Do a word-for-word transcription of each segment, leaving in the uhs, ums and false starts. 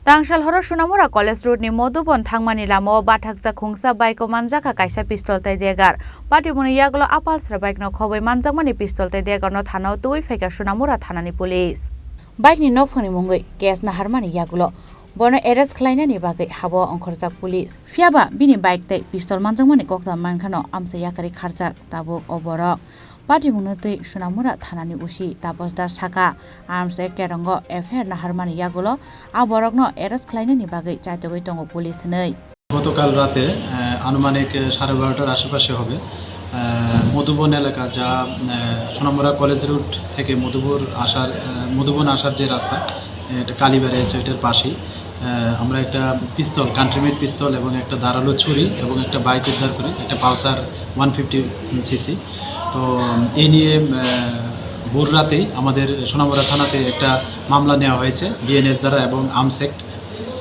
Tangsal horo Sonamura College Road ni Modhubon thangmani lamao bathakjak khungsa bike o manjakha kaisa pistol tei dagger. Patimungni yagulo Apalsra bike no khobwi manjakmani pistol tei dagger no thana o twiwi phaikha Sonamura thanani police. Bike ni nokphangni mungwi case naharmani yagulo bono arrest khlainani bagwi habo ongkhorjak police. Phiyaba bini bike tei pistol manjakmani kokjam mankhano amsa yakarwi kharjak tabuk o borok. Patimungno twi Sonamura thanani O C Taposh Das sakha, Arms Act kerongo F I R naharmani yagulo a borokno arrest khlainani bagwi chaitogwi tongo police hwnwi. গতকাল রাতে, আহ, আনুমানিক, আহ, সাড়ে বারোটার আশেপাশে হবে, আহ, মধুবন এলাকা, যা, আহ, Sonamura college road থেকে মধুপুর আসার, আহ, মধুবন আসার যে রাস্তা, আহ, এটা কালীবাড়ি আছে, এটার পাশেই, আহ, আমরা একটা পিস্তল, কান্ট্রিমেড পিস্তল এবং একটা ধারালো ছুরি এবং একটা বাইক উদ্ধার করি, একটা পালসার ওয়ান ফিফটি সিসি। তো এই নিয়ে, আহ, ভোর রাতেই আমাদের সোনামুড়া থানাতে একটা মামলা নেওয়া হয়েছে বিএনএস দ্বারা এবং আর্মস অ্যাক্ট।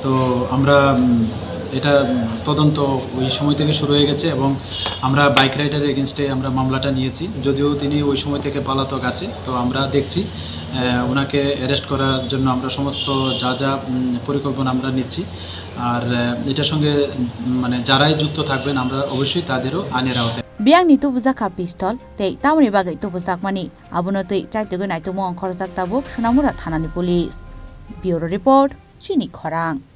তো আমরা, উম, এটা, উম, তদন্ত ওই সময় থেকে শুরু হয়ে গেছে এবং আমরা বাইক রাইডারের এগেনস্টে আমরা মামলাটা নিয়েছি, যদিও তিনি ওই সময় থেকে পলাতক আছে। তো আমরা দেখছি, আহ, ওনাকে অ্যারেস্ট করার জন্য আমরা সমস্ত যা যা, উম, পরিকল্পনা আমরা নিচ্ছি। আর, আহ, এটার সঙ্গে, উম, মানে যারাই যুক্ত থাকবেন আমরা অবশ্যই তাদেরও আইনের আওতায়। Biyangni tubujakha pistol tei tamoni bagwi tubujakmani, abono twi chaitugwi naitugmo ongkhorjak tabuk Sonamura thanani police. Bureau report, Chini Khorang.